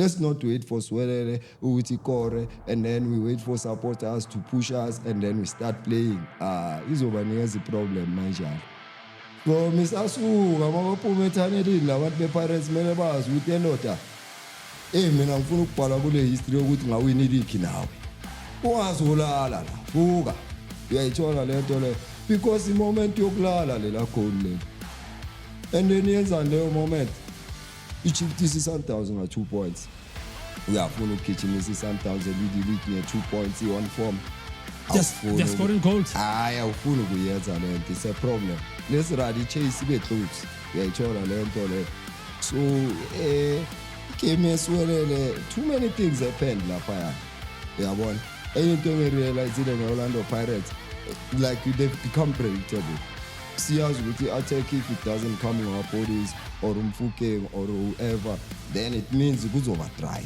Let's not wait for Siwelele ukuthi i-score and then we wait for supporters to push us and then we start playing. Ah, izobanikeza i-problem manjalo. From isasuka mabaphuma ethanelini labantu be-Pirates, kumele bazi ukuthi endoda, mina ngifuna ukubhala kule history yokuthi ngawina iligi nawe. Ungazolala la, vuka. Uyayithola le nto le, because i-moment yokulala lela goal lelo, and then yenzani leyo moment? I-shiftisa i-Sundowns nga-2 points. Uyafuna ukugijimisa i-Sundowns e-lead league nge-2 points, i-one form. They're scoring goals. Hayi, awufuni ukuyenza le nto, it's a problem. Let's run i-chase ibe close. Uyayithola le nto le? So game yeSiwelele, too many things happened laphaya, uyabona. Enye into engirealizile nge-Orlando Pirates, like, they've become predictable. Siyazi ukuthi i-attack, if it doesn't come ngama-bodies or uMofokeng or whoever, then it means kuzoba dry.